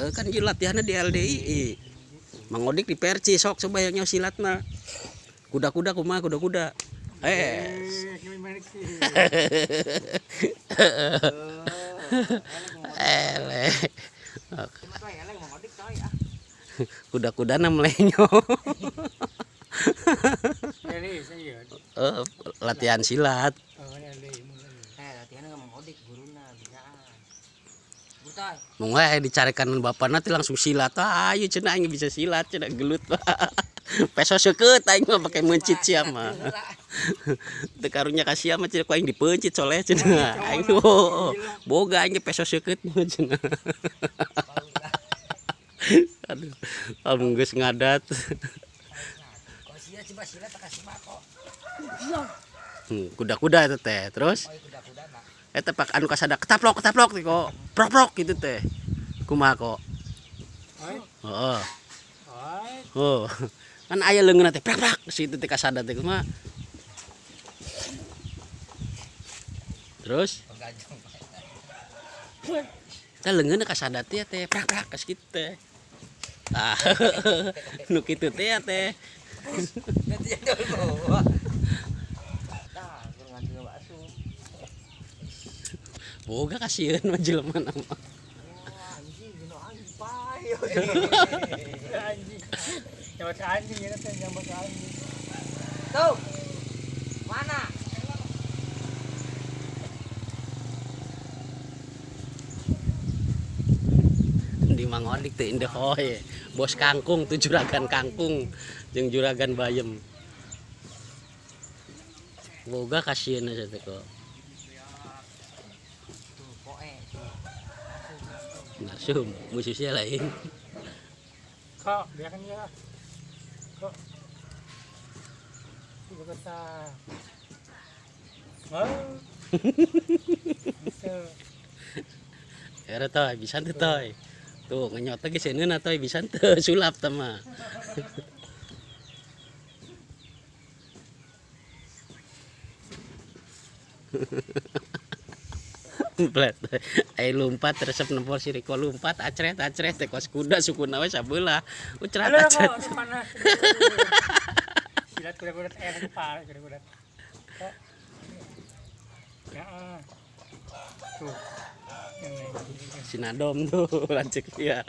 Kan ieu latihanna di LDII. Mang Odik di Perci sok coba yang silatna. Kuda-kuda kumaha kuda-kuda. Eleh. Kuda-kudana melenyo. Latihan silat. Mungkin dicarikan bapak nanti langsung silat. Ayo cenah aing bisa silat cenah gelut. Peso seukeut aing mah pake meuncit sia mah. Teu karunya ka sia mah cenah ku aing dipeuncit soleh cenah. Aing boga aing peso seukeut cenah. Aduh, amun geus ngadat. Kuda-kuda eta teh. Terus eta pak anu kasada ketaplok ketaplok teh kok. Prok-prok gitu teh. Kumaha kok? Heeh. Oh. Kan aya leungeunna teh prak-prak situ teh kasada teh kumaha. Terus teh leungeunna kasada teh teh prak-prak kas kitu teh. Ah, nu kitu teh teh. Boga kasieun mah jelema mah. Anjing, anjing payo. Anjing. Nyawa anjing ya teh, nyawa anjing. Tuh. Mana? Di Mang Odik teh indah hoy. Bos kangkung tuh juragan kangkung jeung juragan bayem. Boga kasieun asa teh kok. Narsum, musuhnya lain. Kok, biarkan dia. Kok. Ibu kota. Oh. Bisa. Era toy, bisa tuh toy. Tuh, ngenyot lagi seuneuna toy, bisa tuh sulap tah mah. Plet. Ai lompat resep nempor si Riko lompat acret acret teh kos kuda sukuna we sabelah. Ucrat acret. Silat kuda-kuda air kepala kuda-kuda. Ya. Tuh. Sinadom tuh lanceuk ya.